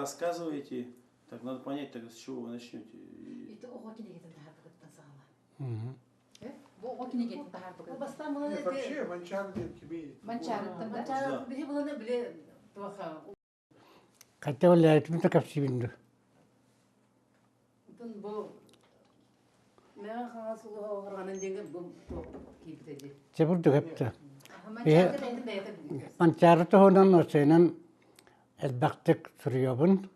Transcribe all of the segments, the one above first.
рассказываете, так надо понять тогда, с чего вы начнете. Ити оҕо кинигэтин таһаарбытыттан саҕала. Бу оҕо кинигэтин таһаарбытыттан. Бастаан булан Нет, вообще Манчары диэн кимий? Манчарыттан да? Манчары биһи буланы били туоха Хотя үлэлээбитим да кэпсиибин дуу. Отон бу Мэҕэ Хаҥас улууһа оҕорҕанан диэҥҥэ бу туох киирбитэ дии. Чэ бурдук эптэ. Манчары бэйэтин бэйэтэ билбит. Манчаары туһунан осенан элбэхтик суруйабын.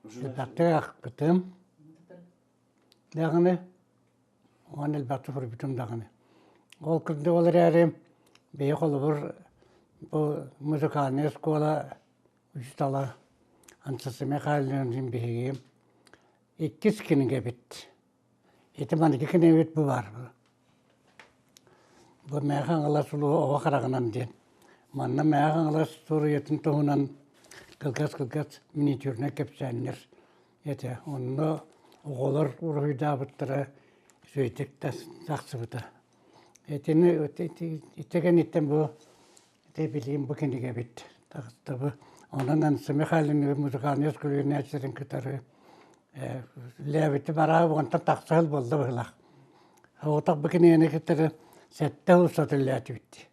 Элбэхтик аахпытым. Даҕаны уонна элбэхтик суруйбутум даҕаны. Ол курдук ол эрээри бэйэ холобур бу музыкальнай оскуола учуутала Анастасия Михайловна биһиги иккис кинигэбит. Ити маныгы кинигэбит бу баар. Бу Мэҥэ Хаҥалас улууһа оҕо хараҕынан диэн. Манна Мэҥэ Хаҥалас суруйатын туһунан кылгас-кылгас миниатюрнай кэпсээннэр этэ. Онно оҕолор уруһуйдаабыттара үчүгэйдик тахсыбыта. Итини ити кэнниттэн бу ити билигин бу кинигэбит таҕыста. Онон Анса Михайловна музыкальнай оскуола кытары үлэлээбитим арааһы уонтан тахса сыл буолла быһыылаах. Соҕотох бу кинигэни кытары сэттэ сыл устата үлэлээтибит.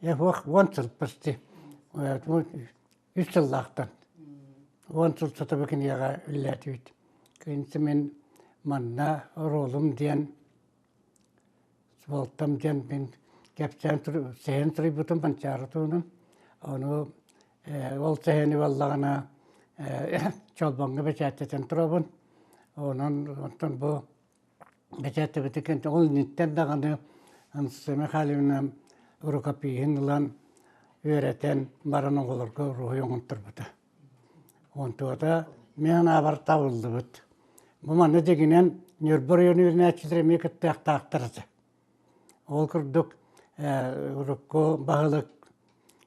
Э, уон сыл почти. Үс сыллаахтан. Уон сыл устата бу кинигэҕэ үлэлээтибит. Кэнси мин манна оруолум диэн Суолтам диэн мин кэпсээн сэһэн суруйбутум Манчаары туһунан. Ону ол сэһэни буоллаҕына Чолбоҥҥо бэчээттэтэн турабын. Онон онтон бу бэчээттэбитин кэннэ ол инниттэн даҕаны Анастасия Михайловна рукопиһын ылан үөрэтэн баран оҕолорго уруһуй оҥотторбута. Онтуота мин анаабар табыллыбыт. Бу манна дьиҥинэн Ньурба оройуонун үөрэнээччилэрэ эмиэ кыттыахтаахтар этэ. Ол курдук урукку баһылык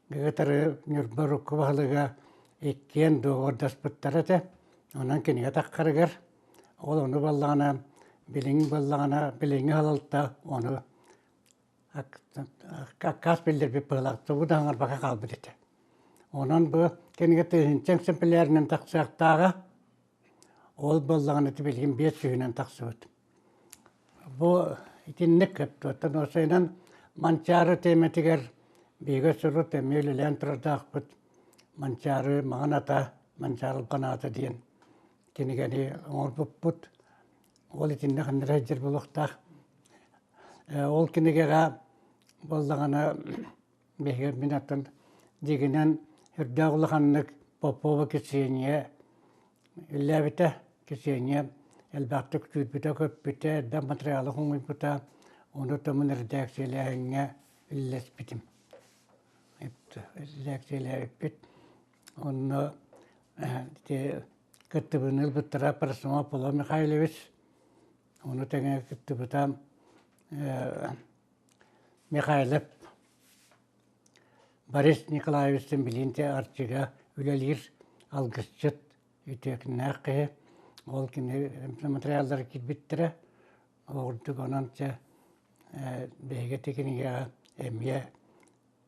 кытары Ньурба урукку баһылыга иккиэн дуогабардаспыттар этэ. Онон кинигэ таххарыгар ол ону буоллаҕына билиҥҥи буоллаҕына билиҥҥи салалта ону аккаас биллэрбит быһыылаах тугу да оҥорбокко хаалбыт этэ. Онон бу кинигэ тыһыынча экземплярынан тахсыахтааҕа. Ол буоллаҕына ити билигин биэс сүүһүнэн тахсыбыт. Бу итинник оттон уопсайынан Манчаары тиэмэтигэр биһиги сурут эмиэ үлэлээн турардаахпыт. Манчаары маҥан ата, Манчаары албан диэн кинигэни оҥорбуппут. Ол итиннэ ханна эрэ сылдьар буолуохтаах. Ол кинигэҕэ буоллаҕына биһиги мин аттан дьиҥинэн үрдээх улаханнык Попова Ксения үллээбитэ. Ксения элбэхтик сүүрбүтэ-көппүтэ, элбэх материалы хомуйбута. Ону томун эрэдээксийэлээһиҥҥэ үллэспитим. Эрэдээксийэлээбиппит. Онно ити кыттыбыны ылбыттара Парасимов Аполлон Михайлович Ону тэҥэ кыттыбыта Михайлов Борис Николаевичтыын билигин Арчыга үлэлиир алгысчыт үтүөкүннээх киһи. Ол кини материаллара киирбиттэрэ. Ордук онон чэ биһиги ити кинигэҕэ эмиэ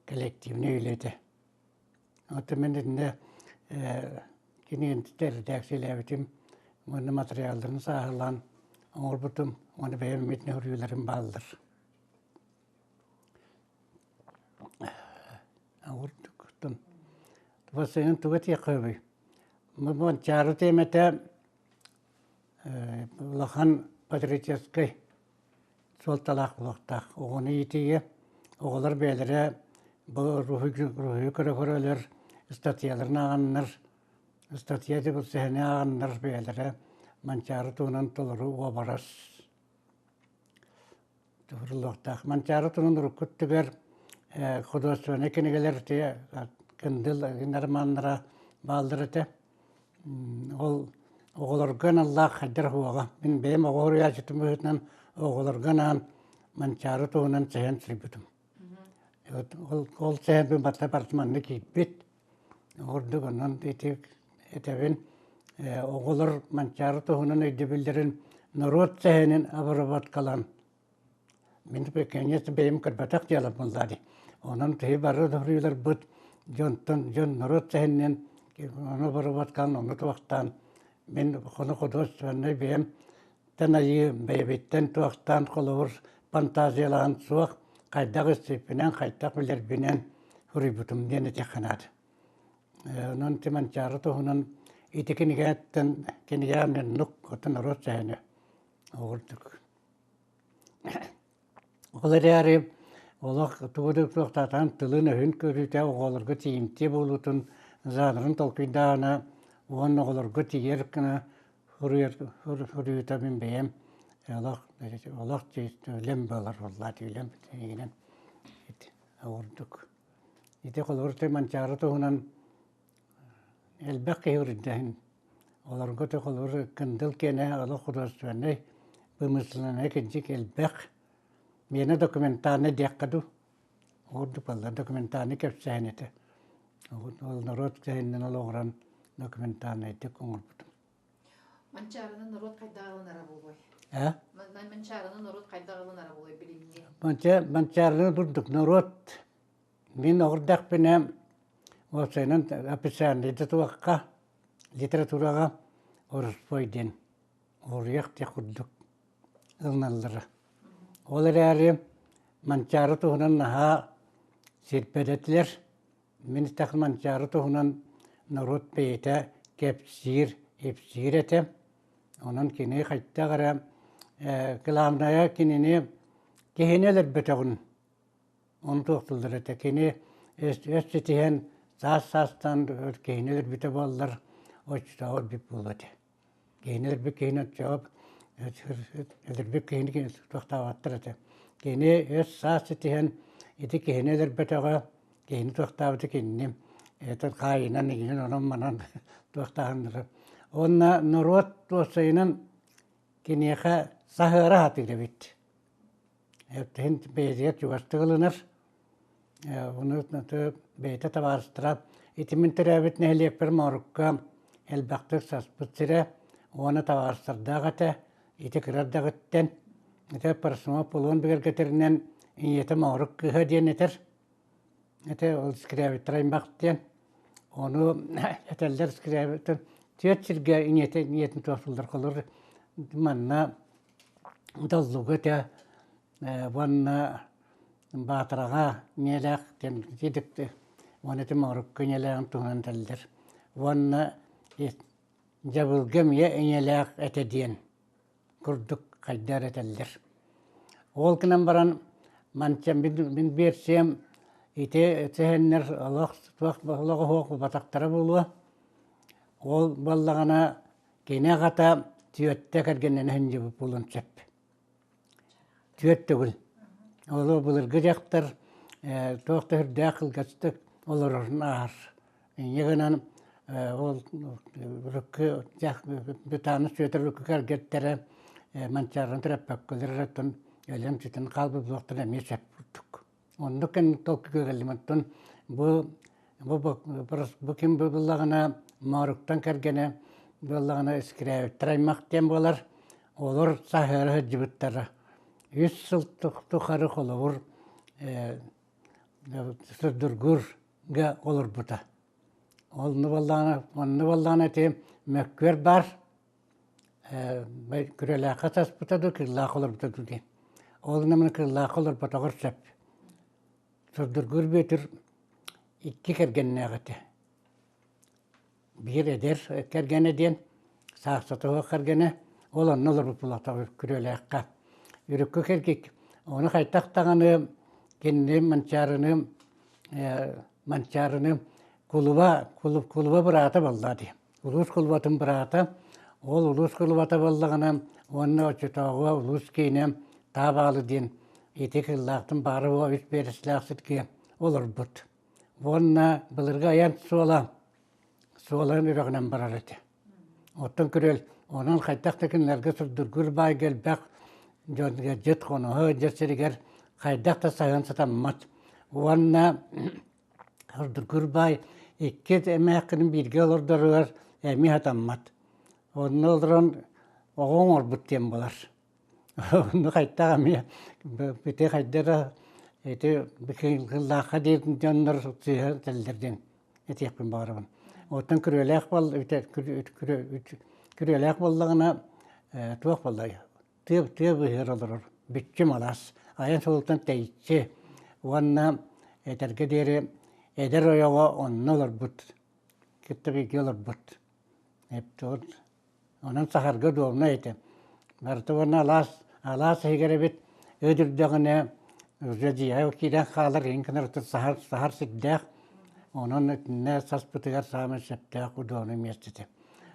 коллективнай үлэ этэ. Оттон мин итиннэ кинигэни эрэдээксийэлээбитим уонна матырыйаалларын сааһылаан оҥорбутум уонна бэйэм итиннэ суруйууларым бааллар. Ордук Василин тугу этиэххэ сөбүй? Манчаары тиэмэтэ улахан патриотическай суолталаах буолуохтаах. Оҕону иитиигэ оҕолор бэйэлэрэ бу уруһуйу көрө-көрөлөр, ыстатыйаларын ааҕаннар, ыстатыйа диэн сэһэни ааҕаннар бэйэлэрэ Манчаары туһунан толору уобарас туһуруллуохтаах. Манчаары туһунан урукку өттүгэр художественнай кинигэлэр Кындыл романнара бааллар этэ. Ол оҕолорго аналлаах хайдах уоҕа. Мин бэйэм оҕо уһуйааччытын быһыытынан оҕолорго анаан Манчаары туһунан сэһэн суруйбутум. Ол, ол сэһэнбин барыта барыта манна киирбит. Ордук онон ити этэбин оҕолор Манчаары туһунан өйдөбүллэрин норуот сэһэнин обработкалаан Мин конечно бэйэм көрбөтөх дьыалам буоллаа дии. Онон киһи бары суруйууларбыт дьонтон дьон норуот сэһэнинэн Ону боруботкаан, ону туохтаан мин хону художественнай бэйэм тэн айыы бэйэбиттэн туохтаан холобур фантазиялаан суох хайдах истиппинэн, хайдах билэрбинэн суруйбутум диэн этиэххэ наада. Онон ти Манчаары туһунан ити кинигэттэн кинигэм оннук оттон норуот сэһэнэ оҕурдук. Ол эрээри олох тугу да туохтаатаан тылын-өһүн көрүүтэ оҕолорго тиийимтиэ буолуутун жанрын толкуйдаана уонна оҕолорго тиийэр гына суруйуута мин бэйэм олох олох үлэм буолар буоллаат үлэм тиийинэн ордук. Ити холобур Манчаары туһунан элбэх киһи үрдэһин олорго то холобур Кындыл киэнэ олох художественнай вымышленнай кырдьык элбэх миэнэ документальнай диэххэ дуу ордук буолла документальнай кэпсээн этэ ол норуот сэһэнинэн олоҕуран документальнайдык оҥорбутум Манчаарыны норуот хайдах ылынара буолуой? Э? Манчаарыны норуот хайдах ылынара буолуой билиҥҥи? Манчаарыны бурдук норуот Мин оҕурдахпына уопсайынан официальнай да туохха литератураҕа ороспуой диэн уоруйах диэх курдук ылыналлара. Ол эрээри Манчаары туһунан наһаа сирбэт этилэр. Мин истэхпинэ Манчаары туһунан норуот бэйэтэ кэпсиир, ипсиир этэ. Онон кини хайдах эрэ кылаабынайа кинини киһини өлөрбөтөҕүн Ону туохтууллар этэ. Кини өс ситиһэн саас-саастаан киһини өлөрбүтэ буоллар, оччотооҕу өлбүт буолуо этэ. Киһини өлөрбүт киһини оччоҕо өлөрбүт киһини туохтаабаттар этэ. Кини өс-саас ситиһэн ити киһини өлөрбөтөҕө, киһини туохтаабыта кинини это хаайынан игинэн онон-манан туохтааһыннара. Уонна норуот уопсайынан киниэхэ саһыара сатыыр эбит. Эптиһин бэйэтигэр чугастык ылынар. Ону бэйэтэ табаарыстара ити мин төрөөбүт нэһилиэкпэр Моорукка элбэхтик саспыт сирэ уонна табаарыстардаах этэ. Ити кыра эрдэҕиттэн ити Парсымов Полуон бигэргэтэринэн ийэтэ Моорук кыыһа диэн этэр. Ити ол Скрябиттар аймах диэн. Ону этэллэр Скрябиттар түөрт сиргэ ийэтэ ийэтин туохтууллар холор манна Доллуга этэ уонна Баатараҕа ийэлээх диэн уонна ити Моорукка ийэлээҕин туһунан этэллэр. Уонна Дьабылга эмиэ ийэлээх этэ диэн курдук хайдах эрэ этэллэр. Ол гынан баран манча мин биэрсиэм ити сэһэннэр олох туох олоҕо суох буолбатахтара буолуо. Ол буоллаҕына Кини аҕата түөртэ кэргэннэнэ сылдьыбыт буолуон сөп. Түөрт төгүл. Ол былыргы дьахтар туох да сүрдээх кылгастык олорорун ааһар. Инньэ гынан ол урукку Бытааны Сүөдэр урукку кэргэттэрэ Манчаарыны төрөппөккөлөр эрэ өлөн сүтэн хаалбыт буолуохтара эмиэ сөп курдук. Оннук кэнник толкуйга кэллим. Оттон бу бу бу ким буоллаҕына Мооруктан кэргэнэ буоллаҕына Искрээбиттэр аймах диэн буолар. Олор саһыара сылдьыбыттара. Үс сыл тухары холобур Сырдыргурга олорбута. Онно буоллаҕына, онно буоллаҕына ити мөккүөр баар. Күрэлээххэ саспыта дуу, Кыыллаахха олорбута дуу диэн. Ол гынан Кыыллаахха олорботоҕор сөп. Сырдыргыыр Бүөтүр икки кэргэннээх этэ. Биир эдэр кэргэнэ диэн, саахсатыһыах кэргэнэ, ол онно олорбут буолуохтаах Күрүөлээххэ. Үрүккү кэргик, ону хайдах даҕаны кинини Манчаарыны Манчаарыны кулуба, кулуба быраата буолла дии. Улуус кулубатын быраата, ол улуус кулубата буоллаҕына уонна оччотооҕуга улуус киинэ Таабаалы диэн ити кыллаахтан баара үс биэрэстээх сиргэ олорбут. Уонна былыргы айан суола суолан үрэҕинэн барар этэ. Оттон күрэл онон хайдах да кинилэргэ сурдургур баайга элбэх дьон дьыт хоноһо дьэ сиригэр хайдах да сайын сатаммат. Уонна Ордугур баай икки эмээххинин бииргэ олордоругар эмиэ сатаммат. Онно олорон оҕо оҥорбут диэн буолар. Онно хайдах эмиэ ити хайда да ити кыллаахха диэн дьоннор сыыһа этэллэр диэн этиэхпин баҕарабын. Оттон күрүөлээх буол күрүөлээх буоллаҕына туох буоллай тыа тыа быыһыгар олорор бүччүм алаас айан суолуттан тэйиччи уонна этэргэ диэри эдэр ойоҕо онно олорбут кытта бииргэ олорбут Онон саһарга удобно этэ. Барыта уонна алаас, алаас иһигэр эбит өөдүрдэҕинэ уже дьиэҕэ киирэн хаалар иһин гынар саһар, саһар сирдээх. Онон итиннэ саспытыгар саамай сөптөөх удобный миэстэтэ.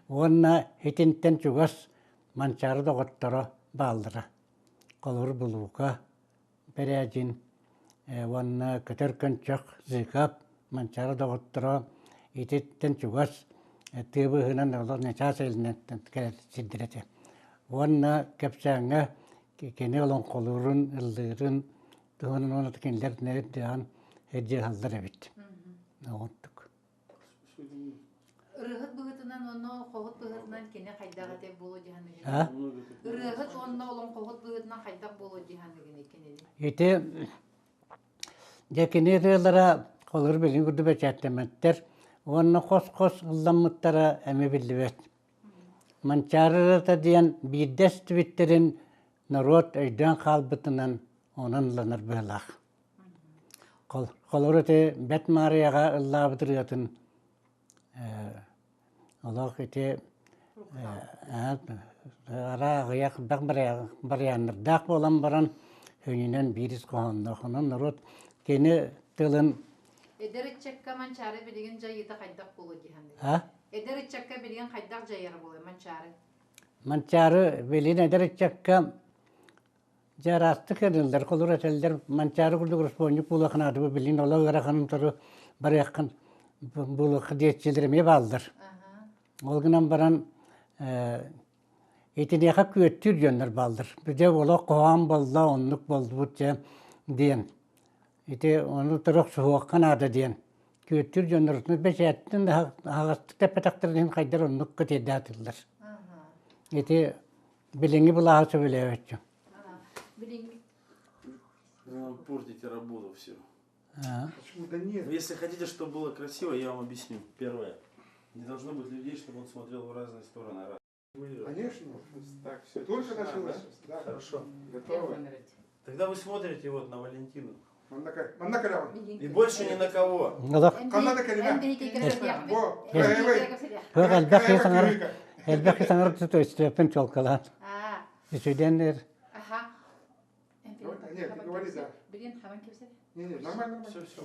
Уонна итинтэн чугас Манчаары доҕотторо бааллара. Холобур Булуука, Бэрээдьин уонна Көтөр Көнчөх, Зыков, Манчаары доҕотторо ититтэн чугас тыа быыһынан олох начаас илинэн кэлэр сирдэр этэ. Уонна кэпсээҥҥэ кини олоҥхолуурун, ыллыырын туһунан уонна кинилэр нэрдээн сылдьыһаллар эбит. Оҕурдук. Ырыаһыт быһыытынан уонна олоҥхоһут быһыытынан кини хайдах этэ буолуо дии саныыгын? Ырыаһыт уонна олоҥхоһут быһыытынан хайдах буолуо дии саныыгын кинини? Ити дьэ кини ырыалара холобур билигин курдук бэчээттэммэттэр уонна хос-хос ылламмыттара эмиэ биллибэт. Манчаары ырыата диэн биирдэ истибиттэрин норуот өйдөөн хаалбытынан онон ылланар быһыылаах. Холобур ити Бэт Маарыйаҕа ыллаабыт ырыатын олох ити араа аҕыйах элбэх барыйааннардаах буолан баран сүнньүнэн биир ис хоһоонноох. Онон норуот кини тылын Эдэр ыччакка Манчаары билигин дьайыыта хайдах буолуо дии саныыгын? Эдэр ыччакка билигин хайдах дьайара буолуой Манчаары? Манчаары билигин эдэр ыччакка Дьэ араастык ыаныллар, холур этэллэр, Манчаары курдук ороспуонньук буолуохха наада, билигин олох ыараханын утары барыаххын буолуохха диэччилэр эмиэ бааллар. Ол гынан баран итиниэхэ күөттүүр дьоннор бааллар. Дьэ олох хоһоон буолла, оннук буолбут дьэ диэн. Ити ону утары охсуһуохха наада диэн. Күөттүүр дьоннор бэчээттэн аһаҕастык тэппэтэхтэрин иһин хайдар оннукка тиэрдээтиллэр. Ити Билиҥҥи былааһы сөбүлээбэччи. Вы нам портите работу всю. Почему? Да нет. Если хотите, чтобы было красиво, я вам объясню. Первое. Не должно быть людей, чтобы он смотрел в разные стороны. Конечно. Так, все. Только началось. Да. Хорошо. Готовы? Тогда вы смотрите вот на Валентину. Манна кэлэҕин. И больше ни на кого. Олох Ханна да кэлимэ. Бо, Туох элбэх киһи саҥарар, элбэх киһи саҥарар төстүөппүн чуолкалаан. Үчүгдэннэр. Аха. Нет, ты говори, да. Билигин хабан кэпсэт. Не, не, нормально, нормально. Все, все.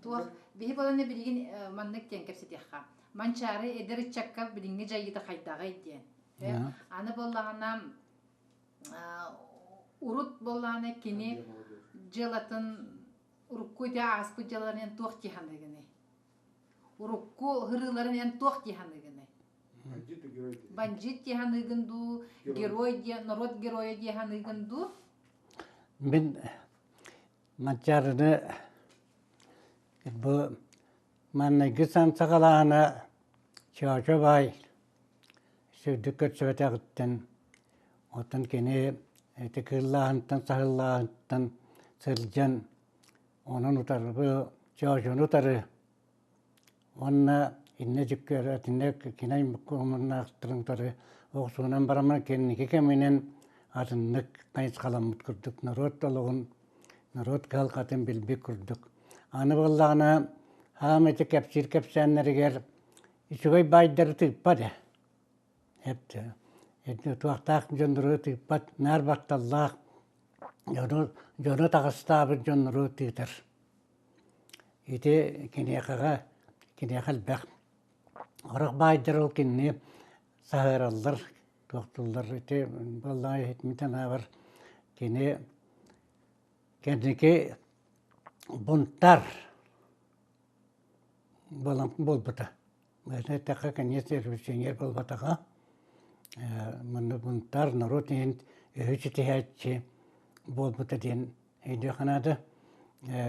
Туох биһи болону билигин маннык диэн кэпсэтиэххэ. Манчаары эдэр ыччакка билиҥҥи дьайыыта хайдаҕый диэн. Аны буоллаҕына урут буоллаҕына кини дьыалатын урукку ити ааспыт дьыалаларын эн туох дии саныыгыный? Урукку ырыыларын эн туох дии саныыгыный? Бандьыыт дии саныыгын дуу, герой диэ, норуот геройа дии саныыгын дуу? Мин Манчаарыны бу маҥнайгы саҕалаана Чоочо баай Сүрдүк көрсүбэтэҕиттэн, оттон кини ити кыыллааһынтан, саһыллааһынтан сылдьан, онон утары чоочону утары уонна иннэ дьүккүөрэ итиннэ кини аймахтарын утары охсуһунан бараммын кэнники кэминэн атыннык хайысхаламмыт курдук норуот олоҕун, норуот кыһалҕатын билбит курдук. Аны буоллаҕына хаам ити кэпсиир кэпсээннэригэр Үчүгэй баайдары тыыппат ээ. Эп туохтаах дьоннору тыыппат, наар батталлаах дьону, дьону таҕыстаабыт дьоннору тыытар. Ити киниэхэҕэ, киниэхэ элбэх. Сорох баайдар ол кинини саһыараллар, туохтууллар. Ити буоллаҕа иһитмит санаабар кини кэнники бунтар буолан буолбута. Эттэххэ, конечно, революционер буолбатаҕа. Манна бунтар, норуот иһин өһү ситиһээччи буолбута диэн өйдүөххэ наада.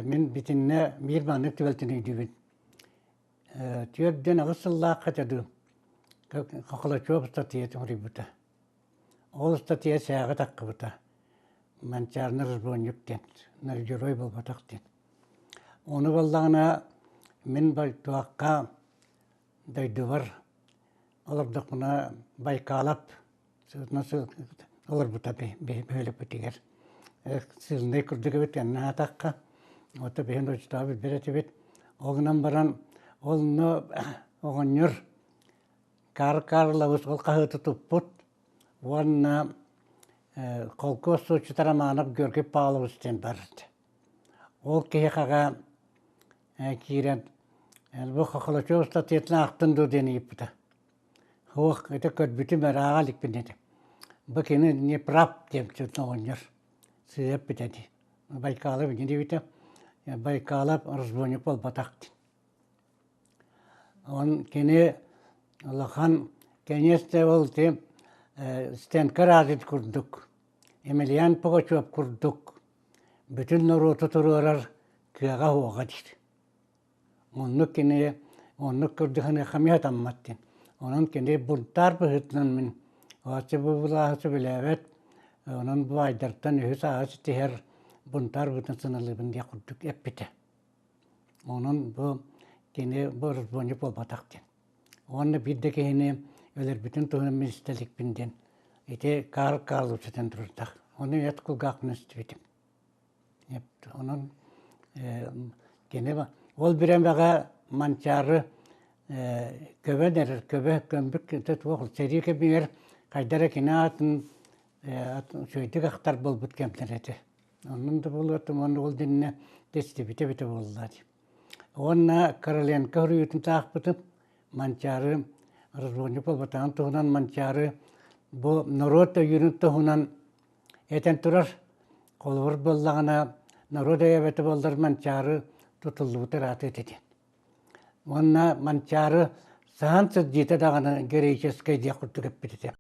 Мин битиннэ биир маннык түбэлтэни өйдүүбүн. 48 сыллаахха этэ дуу, Хохолочуоп ыстатыйатын суруйбута. Ол ыстатыйа сээҕэ таххыбыта. Манчаарны разбойник диэн, герой буолбатах диэн. Ону буоллаҕына мин туохха дойдубар олордохпуна Байкалап олорбута бөһүөлэкпитигэр. Сыылынай курдук эбит кэннэ аатахха. Ото биһин оччотооҕу билбэт этибит. Ол гынан баран онно оҕонньор Карл Карлович ол хаһыаты туппут уонна холкуос суотчута Романов Георгий Павлович диэн бар этэ. Ол киһиэхэҕэ киирэн бу Хохлачев ыстатыйатын аахтын дуо диэн ыйыппыта. Суох, ити көрбүтүм эрэ ааҕа иликпин этэ. Бу кини не прав диэн оҕонньор сыыйа эппитэ дии. Байкалов инньэ диэбитэ. Байкалов разбойник буолбатах диэн. Он кини улахан кэниэс да ол ити Стенка Разин курдук, Емельян Пугачев курдук бүтүн норуоту туруорар кыаҕа суоҕа диир. Оннук кини оннук кырдьыгыныахха эмиэ сатаммат диэн. Онон кини бунтаар быһыытынан мин ооччу бу былааһы сөбүлээбэт, онон баайдартан үһүс-аҕыс ситиһэр бунтаар быһыытынан сыаналыыбын диэх курдук эппитэ. Онон бу кини бу разбойник буолбатах диэн. Уонна биир да киһини өлөрбүтүн туһунан мин истэ иликпин диэн ити Карл Карлович этэн турардаах. Ону эт кулгаахпын истибитим. Онон кини ол бириэмэҕэ Манчаары көбөн эрэр, көбө көмбүт туох сэрии кэмигэр хайдах эрэ кини аатын үчүгэйдик ахтар буолбут кэмнэр этэ. Оннун да буолуо уонна ол дэннэ тэстибитэ эбитэ буолла дии. Уонна Короленко суруйуутун таахпытым Манчаары разбойник буолбатаҕын туһунан Манчаары бу норуот өйүүрүн туһунан этэн турар. Холобур буоллаҕына, норуот өйөөбөтө буоллар Манчаары тутуллубута ыраатыа этэ диэн. Уонна Манчаары саһан сылдьыыта даҕаны героическай диэх курдук эппит этэ.